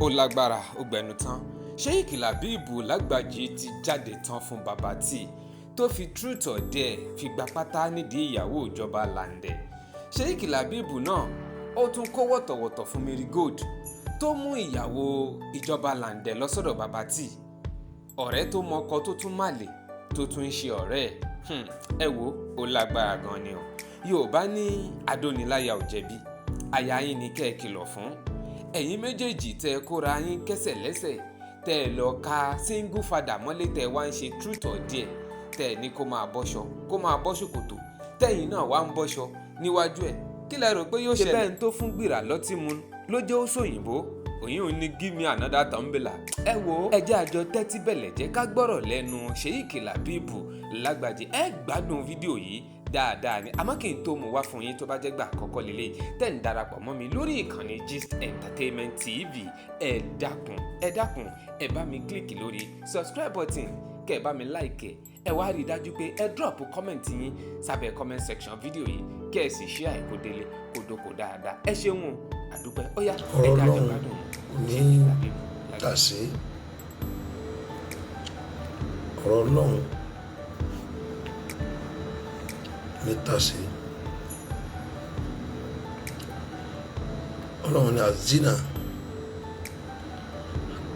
Ó lágbára, ó gbẹnu tán. Sheikh Labeeb Lagbaji ti jáde tán fún Baba Tee tó fi truth or dare fi gba pátá nídìí ìyàwó ìjọba Lande. Sheikh Labeeb náà ó tún kó wọ̀tọ̀wọ̀tọ̀ fún Mary Gold tó mú ìyàwó ìjọba Lande lọ sọ́dọ̀ Baba Tee, ọ̀rẹ́ tó mọkọ tó tún màlè tó tún ń ṣe ọ̀rẹ́ ẹ̀. Ẹ wo, ó lágbára gan ni o. Yorùbá ní adóniláyà ò jẹ̀bi, aya yín ni kẹ́ ẹ kìlọ̀ fún. Ẹ̀yin méjèèjì tẹ́ ẹ kóra yín kẹ́sẹ̀ lẹ́sẹ̀, tẹ́ ẹ lọ ka single father mọ́lé, tẹ́ ẹ wá ń ṣe truth or dare, tẹ́ ẹ ní kó máa bọ́ṣọ, kó máa bọ́ ṣòkòtò, tẹ́yìn náà wá ń bọ́ṣọ níwájú ẹ̀, kí lẹ rò pé yóò ṣẹlẹ̀? Bẹ́ẹ̀ ń tó fún gbìrà lọ́tí mu ló jẹ́ ó sòyìnbó òyìn ò ní give me another tumbler. Ẹ wo, ẹ jẹ́ àjọ tẹ́tí bẹ̀lẹ̀ jẹ́ ká gbọ́rọ̀ lẹ́nu Sheikh Labeeb Lagbaji. Ẹ gbádùn fídíò yìí dáadáa ni, àmọ́ kí n tó mú wá fún yín, tó bá jẹ́ gbà àkọ́kọ́ lélẹ̀ tẹ́ ń darapọ̀ mọ́ mi lórí ìkànnì Gist Entertainment TV, ẹ dákun, ẹ dákun, ẹ bá mi click lórí subscribe button, kẹ́ ẹ bá mi like, ẹ wá rí i dájú pé ẹ drop comment yín sábẹ́ comment section fídíò yìí, kẹ́ ẹ sì share ẹ̀ kó délé kó dóko dáadáa. Ẹ ṣeun o, àdúpẹ́. Ó yá, ẹ ọ̀rọ̀ jẹ́ àjọ Ọlọ́run gbádùn kò ní Sheikh Labeeb Lagbaji. Tàsé ọ̀rọ̀ Ọlọ́run ní tàsé. Ọlọ́run ní azina,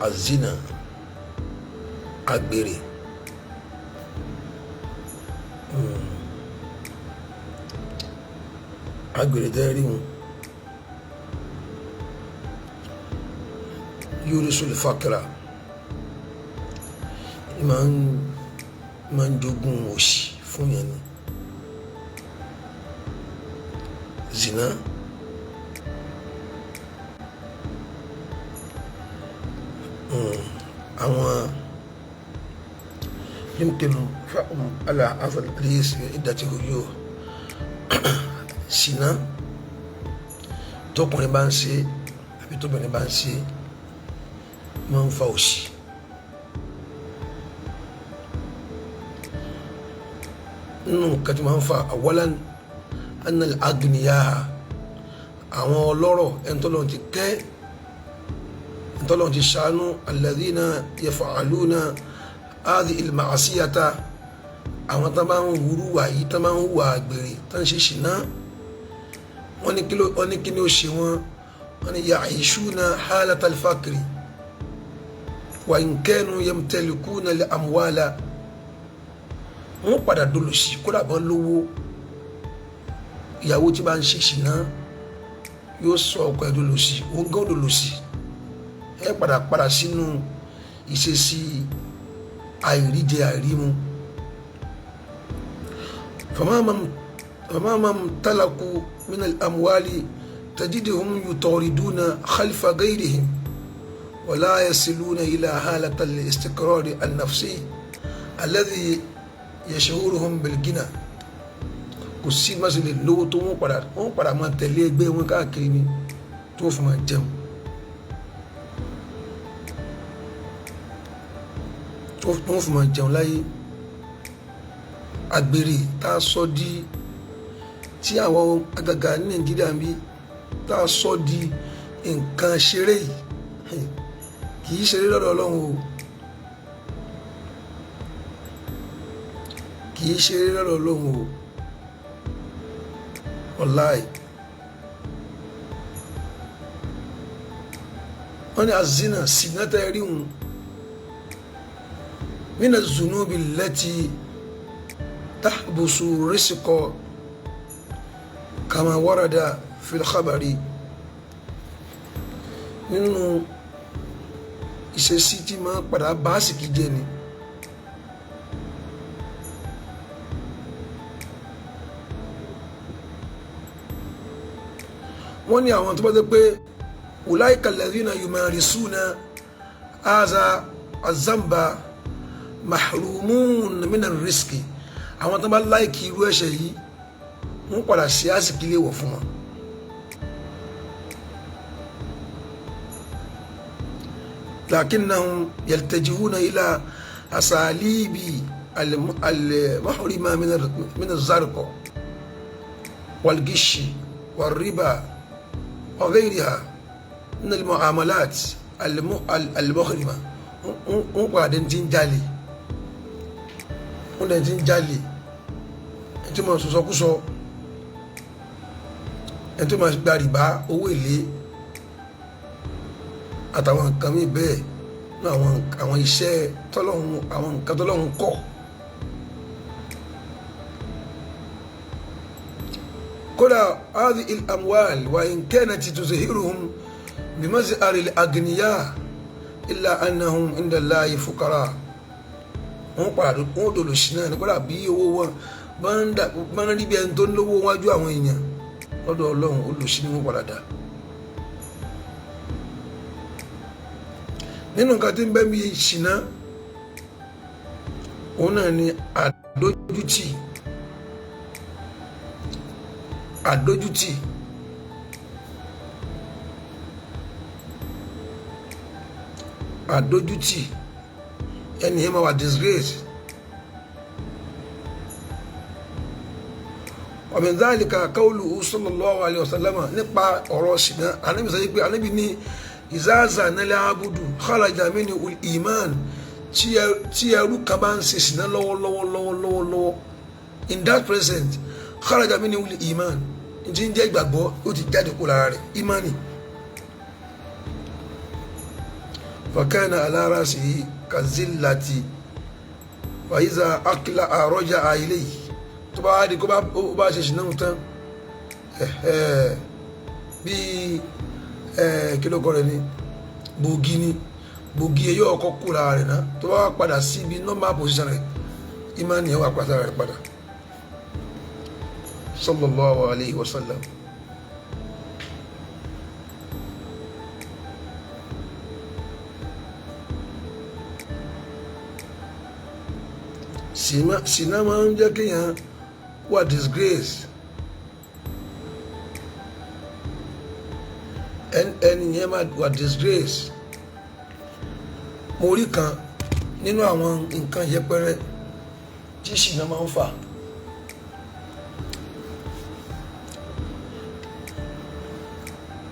azina, agbèrè, agbèrè tẹ́ rí wọn, yurisul fakira, máa ń jogún òṣì fún yẹn ni zina. Àwọn yumkinu fahmu ala hadha al-hadith iddati wujuh. Zina, tọkùnrin bá ń ṣe àbí tóbìnrin bá ń ṣe, máa ń fa òṣì. Nínú nǹkan tí máa ń fa, awalan anna al-agniya, àwọn ọlọ́rọ̀, ẹni tọ́lọ́run ti kẹ́, ẹni tọ́lọ́run ti ṣàánú, alladhina yaf'aluna hadhihi al-ma'siyata, àwọn tó bá ń wúrú wà yìí, tó bá ń hùwà àgbèrè, tó ń ṣe ṣìnà, wọ́n ní kí ni ó ṣe wọ́n? Wọ́n ní ya'ishuna halata al-faqri wa in kanu yamtalikuna al-amwala. Wọ́n padà dolòṣì kódà bọ́n lówó. Ìyàwó tí bá ń ṣe ṣìnà yóò sọ ọkọ ẹ̀ dolòṣì, òun gan dolòṣì. Ẹ padà padà sínú ìṣesí àìríjẹ àìrímu. Fama mamtalaku min al-amwali tajiduhum yutariduna khalfa ghayrihim wala yasiluna ila halata al-istiqrar an-nafsi alladhi yash'uruhum bil-ghina. Kò sí má ṣe lè lówó tó, wọ́n padà máa tẹ̀lé ẹgbẹ́ wọn káàkiri ni tó fi máa jẹun, tó fi máa jẹun láyé. Àgbèrè tá a sọ di tí àwọn àgàgà ní Nàìjíríà ń bí, tá a sọ di nǹkan ṣeré yìí, kì í ṣeré lọ́dọ̀ Ọlọ́run o, kì í ṣeré lọ́dọ̀ Ọlọ́run o, wàláì. Wọ́n ní azina, sinata rí wọn, mina zunubi lati tahbusu rizqa kama warada fil khabari. Nínú ìṣesí tí máa padà bá àsìkí jẹ ni. Wọ́n ní àwọn tó bá jẹ́ pé ulaika alladhina yumarisuna hadha azamba mahrumun min ar-rizqi, àwọn tó bá like irú ẹ̀ṣẹ̀ yìí, wọ́n padà ṣe àsìkí lè wọ̀ fún wọn. Lakinnahum yaltajihuna ila asalibi al-muhrima min az-zarqa wal-ghishi wal-riba wa ghayriha min al-mu'amalat. al-mukhrima, wọ́n padà dé ti ń jalè, wọ́n dẹ̀ ti ń jalè, ẹni tí mo sọsọkúsọ, ẹni tí mo gba rìbá, owó èlé àtàwọn nǹkan mi bẹ́ẹ̀ ní àwọn iṣẹ́ tọ́lọ́hun, àwọn nǹkan tọ́lọ́hun kọ̀. Kódà hadhihi al-amwal wa in kanat tuzhiruhum bimazhari al-aghniya illa annahum inda Allahi fuqara. Wọ́n padà wọ́n dòlò sí náà ní, kódà bí owó wọn bá ń rí bí ẹni tó ń lówó wájú àwọn èèyàn, lọ́dọ̀ Ọlọ́run olùsí ni wọ́n padà dà. Nínú nǹkan tí ń bẹ́ mi ṣìnà, òun náà ni àdójútì. Àdójútì àdójútì, ẹni yẹn máa wà disgrace. Wa min dhalika qawluhu sallallahu alayhi wa sallam, nípa ọ̀rọ̀ ṣìnà, Ànábì sọ pé, Ànábì ní iza zana al-abdu kharaja minhu al-iman. Tí ẹrú kan bá ń ṣe ṣìnà lọ́wọ́lọ́wọ́ lọ́wọ́lọ́wọ́ lọ́wọ́, in that present, kharaja minhu al-iman, tí ń jẹ́ ìgbàgbọ́ ó ti jáde kó lára rẹ̀, imani. Fakana ala rasihi kazillati wa iza akla raja'a ilayhi. Tó bá di kó bá ṣe ṣìnà tán, bíi kí ló kọ́ rẹ̀ ni, bògì ni, bògì ẹ̀ yóò kọ́ kó lára rẹ̀ náà, tó bá padà síbi normal position rẹ̀, imani ẹ̀ wà pàtàkì rẹ̀ padà. Sallallahu alayhi wa sallam. Ṣìnà máa ń jẹ́ kéèyàn wà disgrace. Ẹni yẹn máa wà disgrace. Mo rí kan nínú àwọn nǹkan yẹpẹrẹ tí ṣìnà máa ń fà.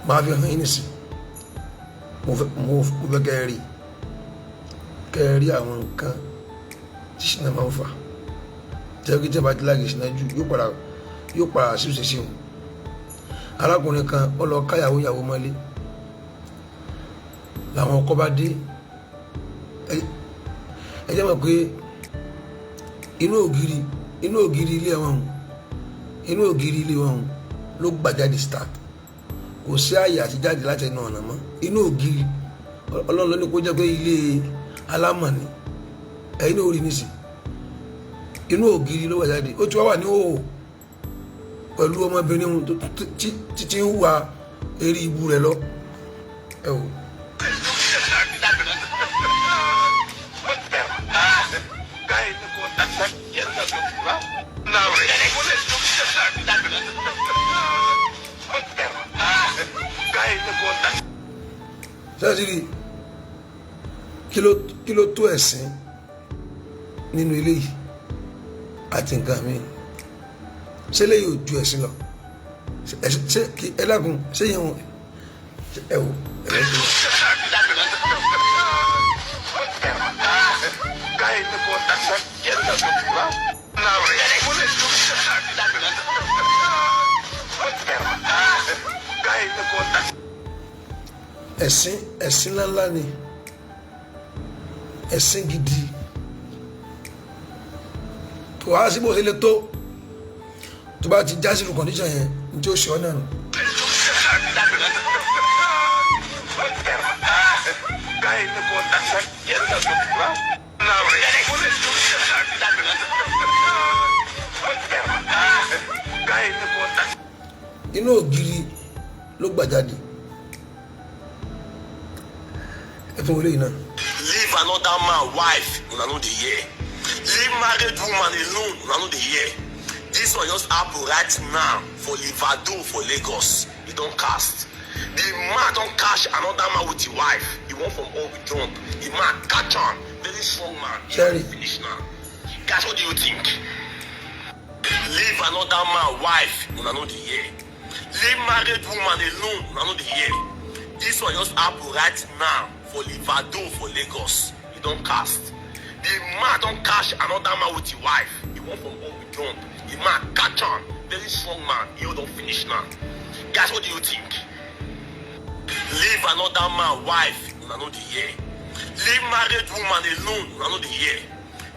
Máa fi hàn yín nísìn. Mo fẹ́ kẹ́ ẹ rí àwọn nǹkan tí ṣìnà máa ń fà. Tẹ́lẹ̀ kí tí a bá ti láàgì ṣìnà jù, yóò padà sí òṣèṣì wọn. Arákùnrin kan, ó lọ káyàwó ìyàwó mọ́lé, làwọn ọkọ bá dé. Ẹ jẹ́ mọ̀ pé inú ògiri ilé wọn, inú ògiri ilé wọn ló gbà jáde síta. Kò sí àyè àti jáde láti ẹnu ọ̀nà mọ́, inú ògiri. Ọlọ́run ló ní kó jẹ́ pé ilé alámọ̀ ni. Ẹ̀yin ní orí nísì, inú ògiri ló wà jáde. Ó ti wá wà ní òhò pẹ̀lú ọmọbìnrin títí ń hùwà eré ibu rẹ̀ lọ. Ẹ wò. Sẹ́ẹ̀sì kí ló tó ẹ̀sìn nínú ilé yìí àti nǹkan mi? Ṣé lè yóò ju ẹ̀sìn lọ? Ṣé ẹ dákun, ṣé yẹn wọn ẹ wò ẹ wò. Ẹ̀sìn, ẹ̀sìn ńláńlá ni, ẹ̀sìn gidi. Kò wá sí bó ṣe lè tó, tó bá ti já sínú condition yẹn, ní tí ó ṣe ọ́ náà nù. Inú ògiri ló gbà jáde. Ẹ tún wọlé yìí náà. Leave another man wife, una no dey hear. Leave married woman alone, una no dey hear. This one just happen right now for Livado for Lagos. E don cast. The man don catch another man with him wife. He wan from up jump. The man catch am. Very strong man. He Sorry. finish now. Guys, what do you think? Leave another man wife, una no dey hear. Leave married woman alone, una no dey hear. This one just happen right now. for Livado for Lagos. He don cast. The man don catch another man with his wife. He want from up with jump. The man catch am. Very strong man. He don finish now. Guys, what do you think? Leave another man wife, una no dey hear. Leave married woman alone, una no dey hear.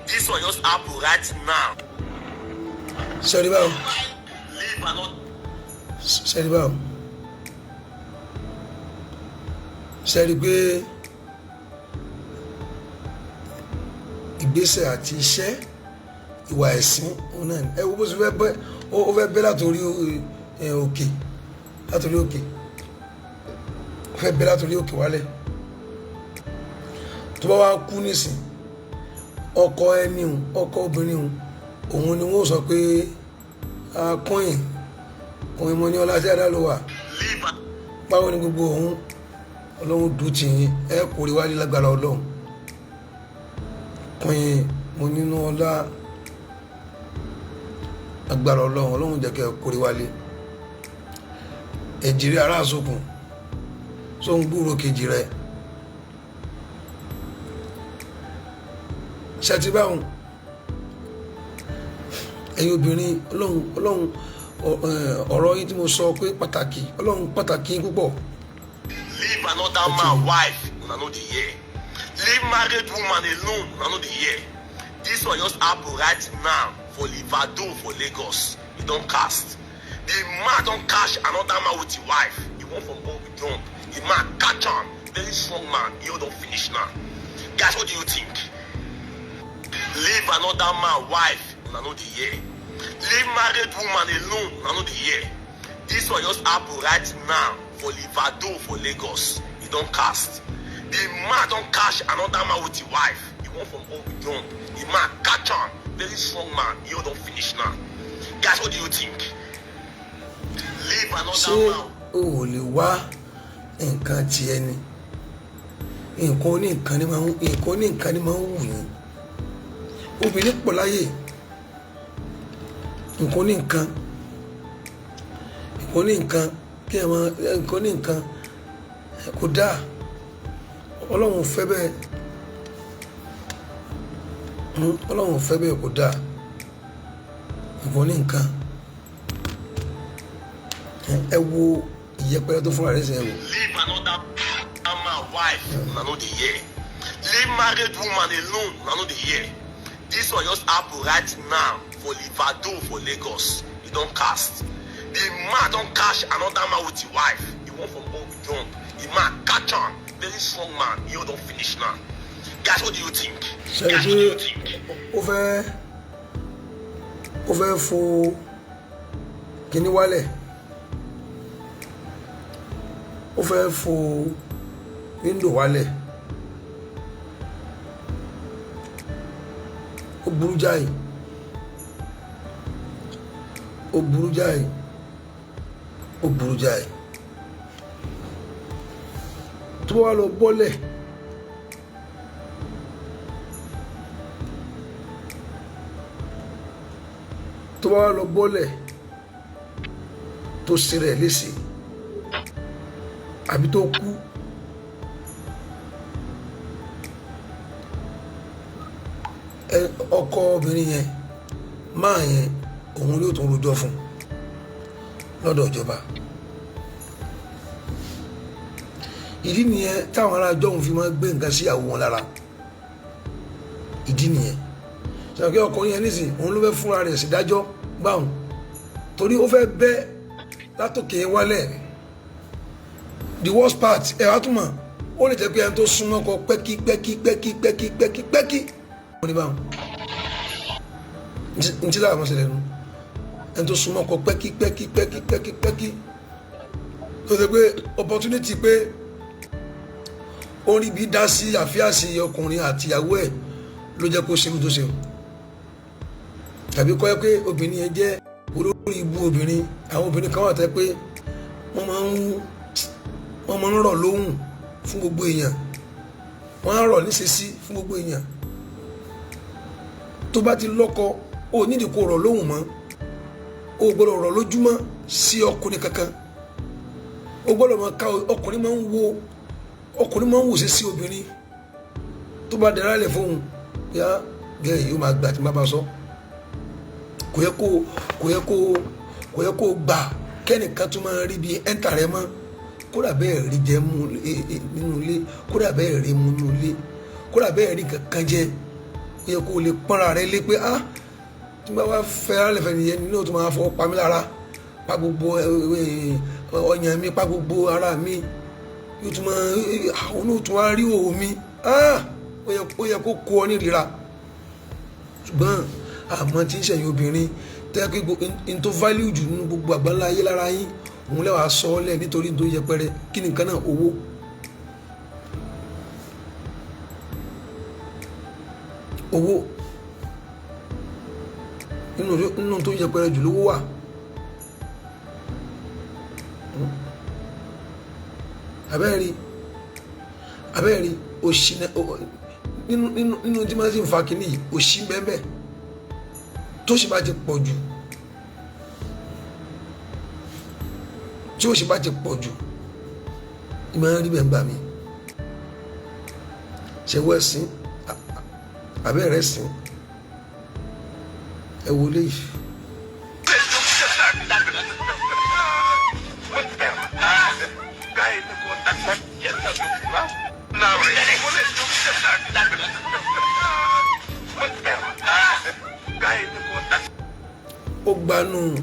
This one just happen right now. Sẹ́rí báwo? Leave another. Sẹ́rí báwo? Sẹ́rí pé ìgbésẹ̀ àti iṣẹ́ ìwà ẹ̀sìn òun náà ẹ wo bó ṣe fẹ́ bẹ́, ó fẹ́ bẹ́ látòrí òkè, látòrí òkè, ó fẹ́ bẹ́ látòrí òkè wálẹ̀. Tó bá wá kú nísìn, ọkọ ẹni òun, ọkọ obìnrin òun, òun ni wọ́n sọ pé akọ́yìn òun mo ní ọlá tí adá ló wà, báwo ni gbogbo òun, ọlọ́run dùn tì yín, ẹ kò rí wálé lágbára ọlọ́run. Kọ́yìn mo nínú ọlá agbára ọlọ́run, ọlọ́run jẹ́ kẹ́ ẹ kórè wálé. Ẹ̀jìrì ará àsokùn tó ń gbúrò kejì rẹ̀ ṣètì báwọn. Ẹ̀yin obìnrin, ọlọ́run, ọlọ́run, ọ̀rọ̀ yín tí mo sọ pé pàtàkì, ọlọ́run pàtàkì yín púpọ̀. Leave another man wife, una no dey hear. Leave married woman alone, una no dey hear. This one just happen right now for Livado for Lagos. He don cast. The man don catch another man with his wife. He want from up with jump. The man catch am. Very strong man. He don finish now. Guys, what do you think? Leave another man wife, una no dey hear. Leave married woman alone, una no dey hear. This one just happen right now for Livado for Lagos. He don cast. The man don catch another man with his wife. He want from up with jump. The man catch am. Very strong man. He don finish now. Guys, what do you think? Leave another Ṣé man. o ò lè wá nǹkan tiẹ̀ ni? Nǹkan oní nǹkan ni máa ń, nǹkan oní nǹkan ni máa ń wù yín. Obìnrin pọ̀ láyè. Nǹkan oní nǹkan, nǹkan oní nǹkan, kí ẹ máa nǹkan oní nǹkan kò dáa. Ọlọ́run ò fẹ́ bẹ́ẹ̀. Ọlọ́run ò fẹ́ bẹ́ẹ̀, kò dáa. Nǹkan oní nǹkan. Ẹ wo ìyẹpẹrẹ tó fúnra rẹ̀ sẹ́yìn wò. Leave another man wife, una no dey hear. Leave married woman alone, una no dey hear. This one just happen right now for Livado for Lagos. He don cast. The man don catch another man with his wife. He want from up with jump. The man catch am. Very strong man. He don finish now. Guys, what do you think? Sẹ́yìn Guys, what do you think? Ó fẹ́ fo kíní wálẹ̀, ó fẹ́ fo wíńdò wálẹ̀. Ó burú jáì, ó burú jáì, ó burú jáì. Tó wá lọ bọ́lẹ̀, tó bá wá lọ bọ́lẹ̀, tó ṣe rẹ̀ léṣe àbí tó kú, ẹ ọkọ obìnrin yẹn máa yẹn, òun yóò tún rojọ́ fún lọ́dọ̀ ìjọba. Ìdí nìyẹn táwọn ará ọjọ́ òun fi máa gbé nǹkan sí ìyàwó wọn lára. Ìdí nìyẹn sọ pé ọkùnrin yẹn nísìn, òun ló fẹ́ fúnra rẹ̀ sídájọ́ báwọn, torí ó fẹ́ bẹ́ látòkè wálẹ̀. The worst part, ẹ wá túmọ̀, ó lè jẹ́ pé ẹni tó súnmọ́ kọ pẹ́kí pẹ́kí pẹ́kí pẹ́kí pẹ́kí pẹ́kí wọ́n ní báwọn ntí láwọn ọmọ ṣẹlẹ̀ nu, ẹni tó súnmọ́ kọ pẹ́kí pẹ́kí pẹ́kí pẹ́kí pẹ́kí, tó ṣe pé opportunity pé ó rí bí dá sí àfíàsí ọkùnrin àti ìyàwó ẹ̀ ló jẹ́ kó ṣe tó ṣe o, tàbí kọ́ ẹ pé obìnrin yẹn jẹ́ olórí ibú obìnrin. Àwọn obìnrin kan wà tẹ́ pé wọ́n máa ń rọ̀ lóhùn fún gbogbo èèyàn, wọ́n á rọ̀ níṣesí fún gbogbo èèyàn. Tó bá ti lọ́kọ, ó nídìí kó rọ̀ lóhùn mọ́. Ó gbọ́dọ̀ rọ̀ lójúmọ́ sí ọkùnrin kankan. Ó gbọ́dọ̀ máa ká ọkùnrin máa ń wo Ọkùnrin máa ń wòṣe sí obìnrin tó bá dẹ̀ra lẹ̀ fóun yá gẹ́gẹ́ yóò máa gbà tí má bá sọ. Kò yẹ kó kò yẹ kó kò yẹ kó gbà kẹ́nìkan tó máa rí bíi ẹ́ńtà rẹ mọ́. Kódà bẹ́ẹ̀ rí jẹ mú nínú ilé, kódà bẹ́ẹ̀ rí mú nínú ilé, kódà bẹ́ẹ̀ rí kankan jẹ, ó yẹ kó lè pọ́nra rẹ lé pé ah, tí bá wá fẹ́ alẹ́ fẹ́ nìyẹn nínú tó máa fọwọ́ pa mí lára, pa gbogbo ọyàn mi, pa gbogbo ara mi, yóò tún máa àwọn náà tún wá rí òwò mi. Ah, ó yẹ kó kó ọ nírira. Ṣùgbọ́n àmọ́ tí ń ṣẹ̀yìn obìnrin tẹ́ kí n tó value jù nínú gbogbo àgbáńlá ayé lára yín, òun lẹ́wàá sọ ọ́ lẹ̀ nítorí tó yẹpẹrẹ. Kí ni nǹkan náà? Owó. Owó nínú tó yẹpẹrẹ jù lówó wà. Abẹ́rẹ́ òṣì nínú tí wọ́n ti ń fa kínní yìí, òṣì bẹ́ẹ̀ tó sì bá ti pọ̀ jù, tí ó sì bá ti pọ̀ jù, ìmọ̀ rí bẹ́ẹ̀ ń gbà mí. Ṣe wọ́ ẹ̀sìn abẹ́rẹ́ sìn ẹ wo léyìí. Ó gbanú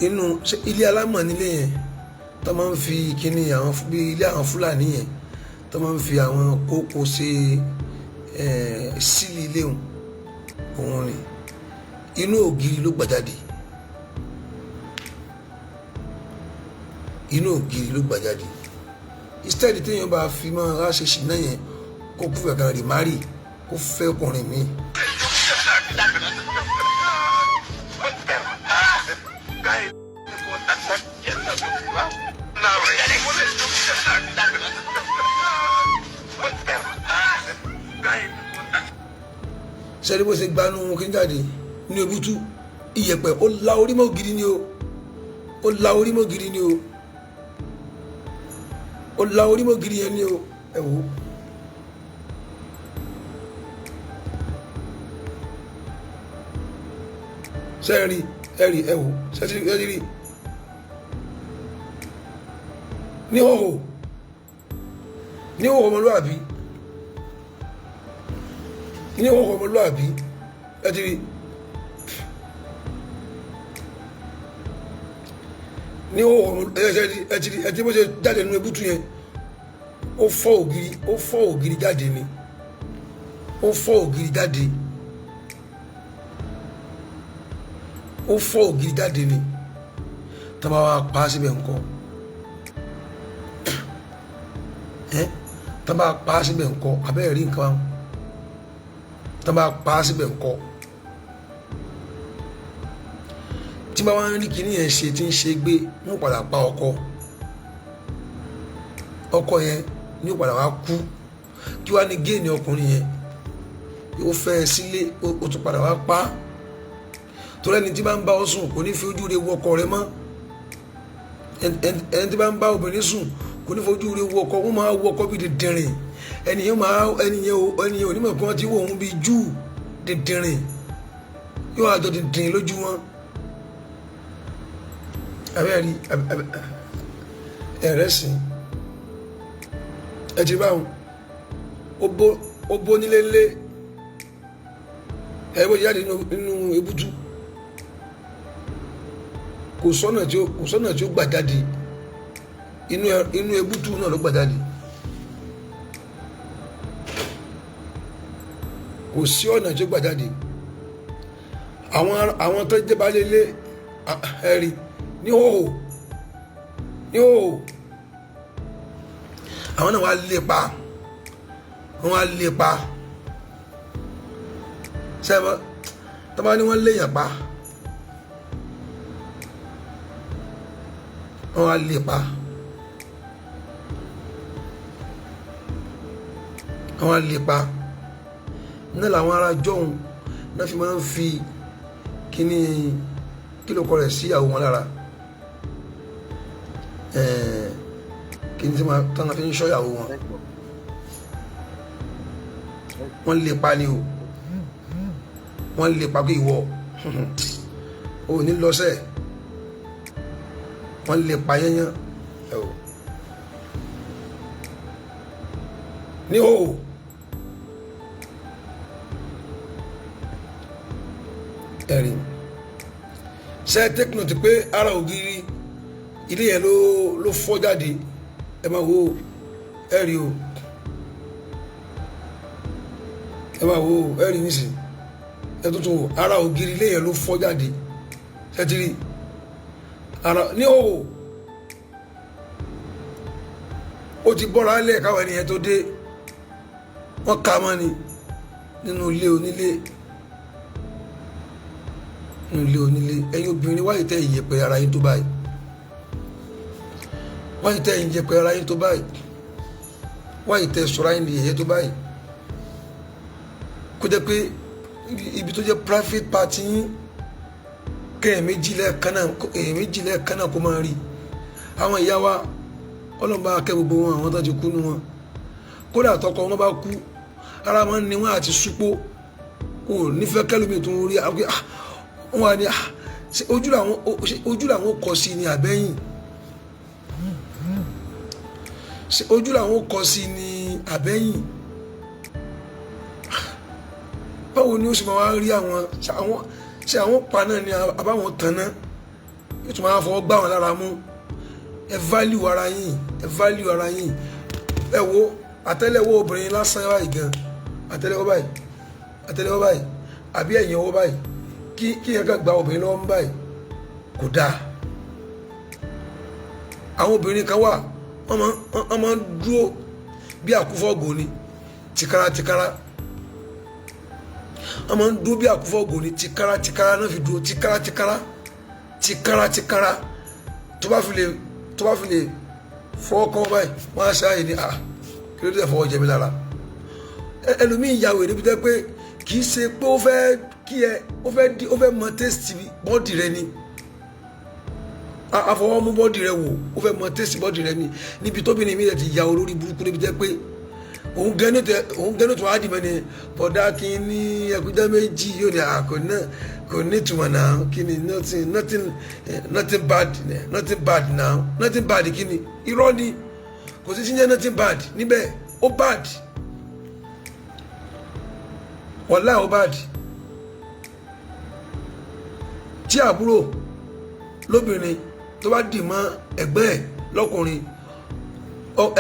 inú ilé alámọ̀ nílé yẹn tó máa ń fi kíní àwọn bí ilé àwọn Fúlàní yẹn tó máa ń fi àwọn kókó ṣe sílì ilé òun ni inú ògiri ló gbà jáde, inú ògiri ló gbà jáde. Instead téèyàn bá fi máa ráṣẹ ṣìnà yẹn, kó kú fẹ́ kan rì má rì kó fẹ́ ọkùnrin mi. Sẹ́ni bó ṣe gbanú kí n jáde ní ebútú iyẹ̀pẹ̀, ó la orí mọ́ ògiri ni o, ó la orí mọ́ ògiri ni o, ó la orí mọ́ ògiri yẹn ni o. Ẹ wò ó. Sẹ́ẹ̀rì ẹ̀rì ẹ wò sẹ́ẹ̀rì ní hòhò, ní hòhò ọmọlúwàbí, ní hòhò ọmọlúwàbí. Ẹ ti rí ní hòhò, ẹ ti rí, ẹ ti bó ṣe jáde nínú ebútú yẹn, ó fọ́ ògiri, ó fọ́ ògiri jáde ni, ó fọ́ ògiri jáde, ó fọ́ ògiri jáde ni. Tá a bá wá pa á síbẹ̀ ńkọ́? Ẹ́ tá a bá pa á síbẹ̀ ńkọ́? Abẹ́rẹ́ rí nǹkan, tá a bá pa á síbẹ̀ ńkọ́? Tí bá wá ń rí kinní yẹn ṣe tí ń ṣe gbé, ń padà pa ọkọ, ọkọ yẹn ní ó padà wá kú. Kí wá ní géènì ọkùnrin yẹn? Ó fẹ́ ẹ sílé, ó tún padà wá pa á. Torí ẹni tí bá ń bá ọ sùn kò ní fi ojú rẹ̀ wo ọkọ rẹ̀ mọ́. Ẹni tí bá ń bá obìnrin sùn kò ní fojú rẹ̀ wo ọkọ, wọ́n máa wo ọkọ bíi dìndìnrìn. Ẹnìyẹn máa ẹnìyẹn ẹnìyẹn onímọ̀ kí wọ́n ti wò òun bíi júù dìndìnrìn, yóò àjọ dìndìnrìn lójú wọn. Abẹ́rẹ́ ẹ̀rẹ́ sìn ẹ ti báwọn ó bó nílé ńlé ẹ bó jáde nínú ebútú, kò sọ́nà tí ó kò sọ́nà tí ó gbà jáde, inú ebútú náà ló gbà jáde. Kò sí ọ̀nà tí ó gbà jáde. Àwọn tó jẹ́ baálé ilé ẹ̀rí ní hòhò, ní hòhò, àwọn náà wá lé pa, wọ́n wá lé pa. Sẹ́wọ́n tó bá ní wọ́n léèyàn pa, wọ́n wá lé pa, wọ́n wá lé pa. Náà làwọn ará jọ̀hún náà fi máa ń fi kíní kí ló kọ rẹ̀ sí àwọn wọn lára. Kí ni tí wọ́n tán fi ń ṣọ́yàwó wọn? Wọ́n lè pa ni o, wọ́n lè pa pé ìwọ ò ní lọ́sẹ̀, wọ́n lè pa yányán. Ẹ o ní o ẹ̀rìn ṣe take note pé ara ògiri ilé yẹn ló fọ́ jáde. Ẹ máa wo, ẹ rí o, ẹ máa wo, ẹ rí nísìnyí, ẹ tuntun wò, ara ògiri ilé yẹn ló fọ́ jáde. Ṣe ti rí ara ní o? Ó ti bọ́ra lẹ̀ káwọn ènìyàn tó dé, wọ́n ka mọ́ ni nínú ilé onílé, nínú ilé onílé. Ẹ̀yin obìnrin, wáyé tẹ́ ìyẹ̀pẹ̀ ara yín tó báyìí? Wáyé tẹ́ ìyẹ̀pẹ̀ ara yín tó báyìí? Wáyé tẹ́ sọ̀rọ̀ yín yẹ̀yẹ́ tó báyìí? Kó jẹ́ pé ibi tó jẹ́ private party yín, kéèyàn méjì lẹ́ẹ̀kan náà, èèyàn méjì lẹ́ẹ̀kan náà kó máa rí. Àwọn ìyá wa, ọlọ́mọba akẹ́ gbogbo wọn, àwọn tó ti kú nu wọn, kódà tọkọ wọn bá kú, ara wọn ni wọn àti súpó kò nífẹ̀ẹ́ kẹlòmíì tó ń rí àwọn wọn wà ní ojú làwọn kọ sí ní àbẹ́yìn, ṣé ojú làwọn kọ sí ní àbẹ́yìn? Báwo ni ó sì máa wá rí àwọn ṣé àwọn pa náà ni àbáwọn tàn náà, yóò tún máa fọwọ́ gbá wọn lára mú? Ẹ value ara yín, ẹ value ara yín. Ẹ wo àtẹ́lẹwọ́ obìnrin lásán báyìí gan, àtẹ́lẹwọ́ báyìí, àtẹ́lẹwọ́ báyìí àbí ẹ̀yìn ọwọ́ báyìí, kí yẹn kàn gba obìnrin lọ́wọ́ báyìí, kò dáa. Àwọn obìnrin kan wà, wọ́n máa ń dúró bí àkúfọ́gò ni, tìkára tìkára. Wọ́n máa ń dúró bí àkúfọ́gò ni, tìkára tìkára náà fi dúró, tìkára tìkára, tìkára tìkára. Tó bá fi lè fọwọ́ kọ́ báyìí, wọ́n á ṣáàyè ní, "Ah, kí ló dé fọwọ́ jẹ mí lára?" Ẹlòmíì ya wèrè bí tẹ́ pé kì í ṣe pé ó fẹ́ kí ẹ, ó fẹ́ di, ó fẹ́ mọ taste body rẹ ni. Àfọwọ́ mú body rẹ wò, ó fẹ́ mọ taste body rẹ ni. Níbi tóbìnrin mi rẹ ti ya olórí burúkú níbi tẹ́ pé òun gẹ́nu tẹ, òun gẹ́nu tó wá dì mọ́ ni, bọ̀dá kí ní ẹkújẹ́ méjì yóò ní àkó náà kò ní ìtumọ̀ náà. Kí ni nothing, nothing, nothing bad, nothing bad now, nothing bad? Kí ni? Irọ́ ni, kò sí sí jẹ́ nothing bad níbẹ̀. Ó bad, wàláhì, ó bad. Tí àbúrò lóbìnrin tó bá dì mọ́ ẹ̀gbẹ́ ẹ̀ lọ́kùnrin,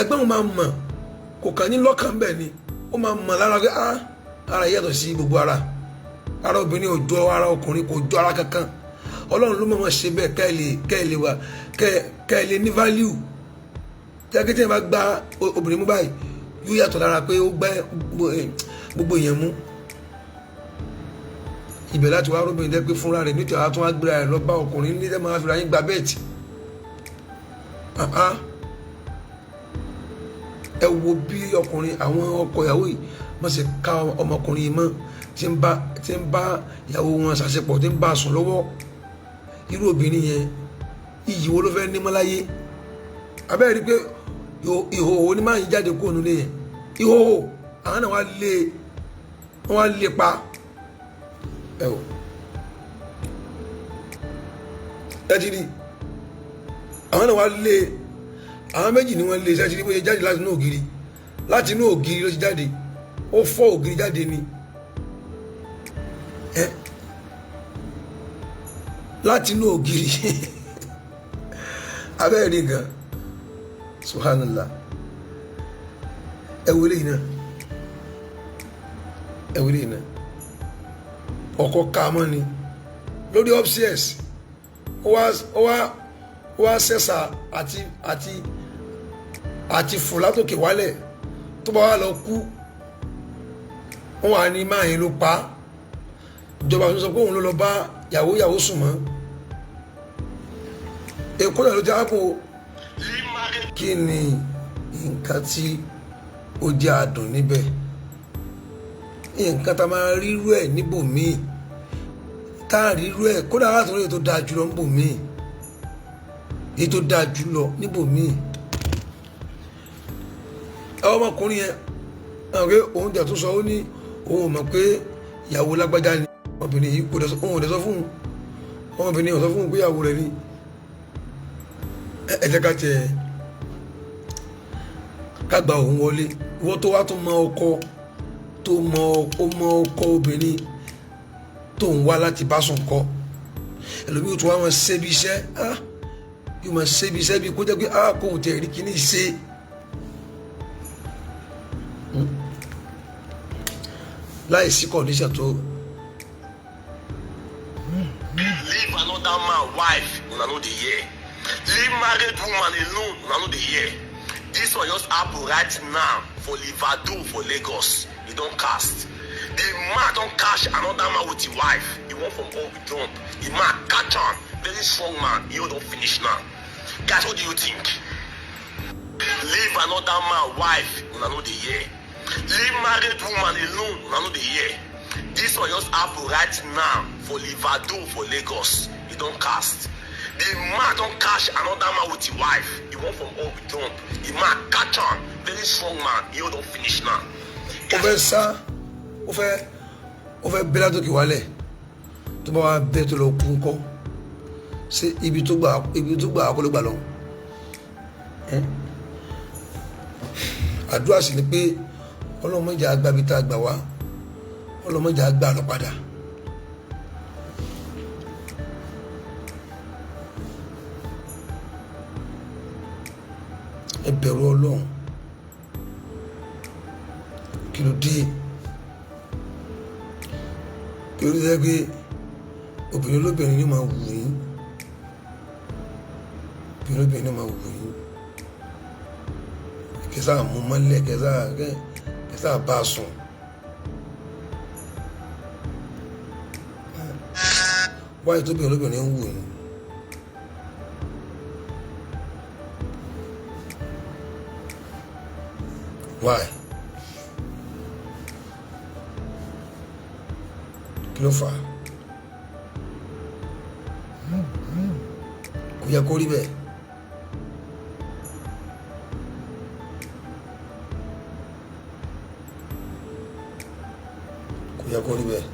ẹ̀gbẹ́ wọn máa mọ̀, kò kàn ní lọ́kàn bẹ́ẹ̀ ni, ó máa mọ̀ lára pé, ah, ara yàtọ̀ sí gbogbo ara. Ara obìnrin ò jọ ara ọkùnrin, kò jọ ara kankan. Ọlọ́run ló mọ̀ ṣe bẹ́ẹ̀ kẹ́ ẹ lè wà, kẹ́ ẹ lè ní value. Tí akéwì bá gba obìnrin mú báyìí, yóò yàtọ̀ lára pé ó gbẹ́ gbogbo èèyàn mú. Ibẹ̀ láti wá róbìnrin dẹ́ pé fúnra rẹ̀ nítorí àwọn tó wá gbéra rẹ̀ lọ bá ọkùnrin ní ẹ̀ máa fi ra yín gba bẹ́ẹ̀tì. Ẹ wo bí ọkùnrin, àwọn ọkọ ìyàwó yìí wọ́n ṣe ká ọmọkùnrin yìí mọ́ tí ń bá ìyàwó wọn ṣàṣepọ̀, tí ń bá a sùn lọ́wọ́. Irú obìnrin yẹn, iyì wo ló fẹ́ ní mọ́ láyé? Abẹ́rẹ́ rí pé ìhòòhò ni máa ń jáde kúrò nílé yẹn, ìhòòhò. Àwọn náà wá lé, wọ́n wá lé pa. Ẹ o, ẹ ti rí, àwọn náà wá lé, àwọn méjì ni wọ́n lé. Ṣe ti rí bóyá jáde láti inú ògiri? Láti inú ògiri ló ti jáde, ó fọ́ ògiri jáde ni. Ẹ láti inú ògiri, abẹ́rẹ́ rí nǹkan, subhanallah. Ẹ wọlé yìí náà, ẹ wọlé yìí náà. Ọkọ ká mọ́ ni lórí upstairs, ó wá sẹ́sà àti fò látòkè wálẹ̀. Tó bá wà lọ kú, wọ́n wà ní máa yẹn ló pa á. Ìjọba tó sọ pé òun ló lọ bá yàwó yàwó sùn mọ́. Èkó náà ló ti ápò. Kí ni nǹkan tí ó jẹ́ àdùn níbẹ̀? Nǹkan tá a máa rírú ẹ̀ níbòmíì, tá a rírú ẹ̀ kódà láti rí èyí tó dáa jùlọ níbòmíì, èyí tó dáa jùlọ níbòmíì. Ọmọkùnrin yẹn àwọn pé òun tẹ̀ tó sọ, ó ní òun ò mọ̀ pé ìyàwó lágbájá ni ọmọbìnrin yìí. Kò dẹ̀ sọ, òun ò dẹ̀ sọ fún un, ọmọbìnrin ò sọ fún un pé ìyàwó rẹ̀ ni. Ẹ jẹ́ ká tiẹ̀ ká gba òun wọlé. Ìwọ tó wá tó mọ ọkọ, tó mọ, ó mọ ọkọ obìnrin tó ń wá láti bá sùn kọ, ẹlòmíì tó wá máa ṣe bí iṣẹ́, ah, yóò máa ṣe bí iṣẹ́ bí kó jẹ́ pé, ah, kóun tẹ̀ rí kíní ṣe láì sí condition tó. Leave another man wife, una no dey hear. Leave married woman alone, una no dey hear. This one just happen right now for Livado for Lagos. E don cast. The man don catch another man with him wife. He wan from up jump. The man catch am. Very strong man. He don finish now. Guys, what do you think? Leave another man wife, una no dey hear. Leave married woman alone, una no dey hear. This one just happen right now for Livado for Lagos. E don cast. The man don catch another man with him wife. He wan from up jump. The man catch am. Very strong man. He don finish now. Ó fẹ́ sá, ó fẹ́ bẹ́ẹ̀ látòkè wálẹ̀. Tó bá wà bẹ́ẹ̀ tó lọ kú ńkọ́? Ṣé ibi tó gbà kó ló gbà lọ? Àdúrà sì ni pé ọlọ́mọdé àgbà bí tá a gbà wá, ọlọ́mọdé àgbà lọ padà. Ẹ bẹ̀rù Ọlọ́run. Kí ló dé? Kí ló dé pé obìnrin olóbìnrin ni máa wù yín? Obìnrin olóbìnrin ni máa wù yín, kẹsà mú mọ́lẹ̀, kẹsà bá a sùn. Wáyé tóbi olóbìnrin ń wù yín. Why? Kí ló fà á? Kò yẹ kó rí bẹ́ẹ̀. Kò yẹ kó rí bẹ́ẹ̀.